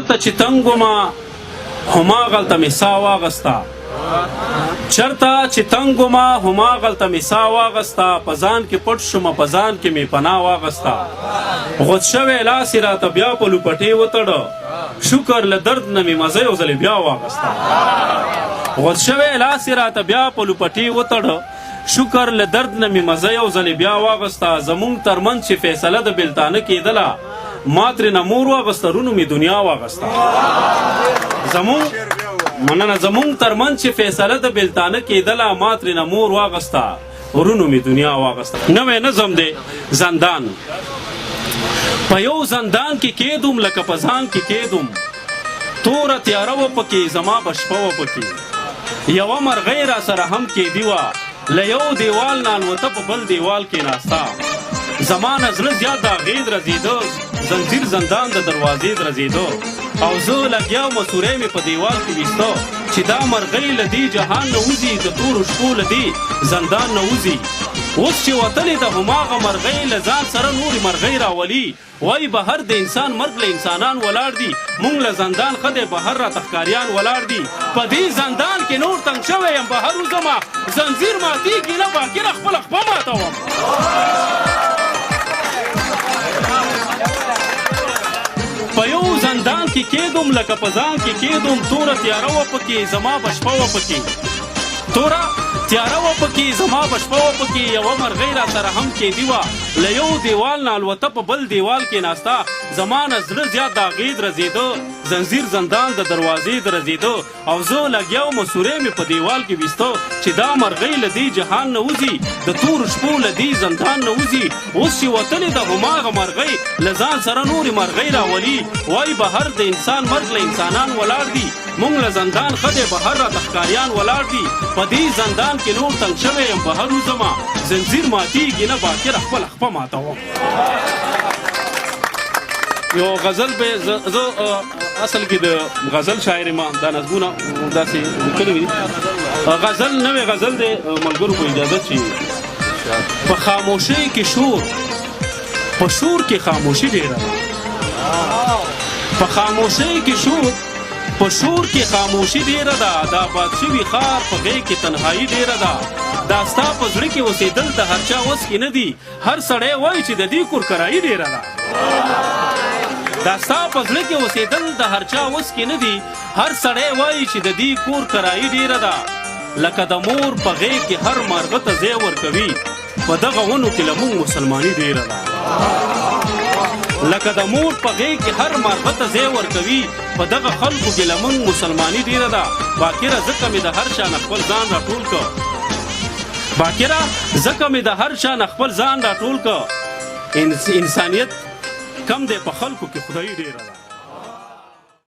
چرته چې تنګ وم هماغلته مې سا واغسته، چرته چې تنګ وم هماغلته مې سا واغسته، په ځان کې پټ شوم په ځان کې مې پناه واغسته، غوڅ شوی لاس یې راته بیا په لوپټې وتړه، شکر له درد نه مې مزه یو ځلې بیا واغسته، غوڅ شوی لاس یې راته بیا په لوپټې وتړه، شکر له درد نه مې مزه یو ځلې بیا واغسته، زمونږ ترمنځ چې فیصله د بېلتانه کېدله، ما ترېنه مور واغسته، رونو مې دنیا واغسته. زمونږ مننه، زمونږ ترمنځ چې فیصله د بېلتانه کېدله، ما ترېنه مور واغسته، ورونو مې دنیا واغسته. نوی نظم دی زندان. په یو زندان کې کېدم لکه په ځان کې کېدم، توره تیاره وه پکې زما به شپه وه پکې، یوه مرغۍ را سره هم کېدي وه، له یو دیوال نه الوته په بل دیوال کېناسته، زما نه زړه زیات د هغې درزېده، زنځیر زندان د دروازې درزېده، او زه لګیا وم سوری مې په دیوال کې ویسته، چې دا مرغۍ له دې جهان نه وځي، د تورو شپو له دې زندان نه وځي. اوس چې وتلې ده هماغه مرغۍ له ځان سره نورې مرغۍ راولي، وایي بهر د انسان مرګ له انسانان ولاړ دي، مونږ له زندان ښه دی بهر راته ښکاریان ولاړ دي، په دې زندان کې نور تنګ شوی یم بهر وځم، زنځیر ماتیږي نه باکره خپله خپه ماتوم. په یو زندان کې کېدم لکه په ځان کې کېدم، توره تیاره وه پکې زما به شپه وه پکې، توره تیاره وه پکې زما به شپه وه پکې، یوه مرغۍ را سره هم کېدي وه، له یو دیوال نه الوته په بل دیوال کېناسته، زما نه زړه زیات د هغې درزېده، زنځیر زندان د دروازې درزېده، او زه لګیا وم سوری مې په دیوال کې ویسته، چې دا مرغۍ له دې جهان نه وځي، د تورو شپو له دې زندان نه وځي. اوس چې وتلې ده هماغه مرغۍ له ځان سره نورې مرغۍ راولي، وایي بهر د انسان مرګ له انسانان ولاړ دي، مونږ له زندان ښه دی بهر راته ښکاریان ولاړ دي، په دې زندان کې نور تنګ شوی یم بهر وځم، زنځیر ماتیږي نه باکره خپله خپه ماتوم. یو غزل به زه اصل کې د غزل شاعر ما دا نظمونه داسې لیکلي دي، غزل نوې غزل دی، ملګرو په اجازه چې په خاموشۍ کې شور، په شور کې خاموشي ډېره ده، په خاموشۍ کې شور، په شور کې خاموشي ډېره ده، د آباد شوي ښار په غېږ کې تنهایي ډېره ده، دا ستا په زړه کې اوسېدل د هر چا وس کې نه دي، هر سړی وایي چې د دې کور کرایي ډېره ده، دا ستا په زړه کې اوسېدل د هر چا وس کې نه دي، هر سړی وایي چې د دې کور کرایي ډېره ده، لکه د مور په غېږ کې هر مارغه ته ځای ورکوي، په دغه ونو کې له موږ مسلماني ډېره ده، لکه د مور په غېږ کې هر مارغه ته ځای ورکوي، په دغه خلکو کې له موږ مسلماني ډېره ده. باکره ځکه مې د هر چا نه خپل ځان راټول که، باکره ځکه مې د هر چا نه خپل ځان راټول که، انسانیت کم دی په خلکو کې خدایي ډېره ده.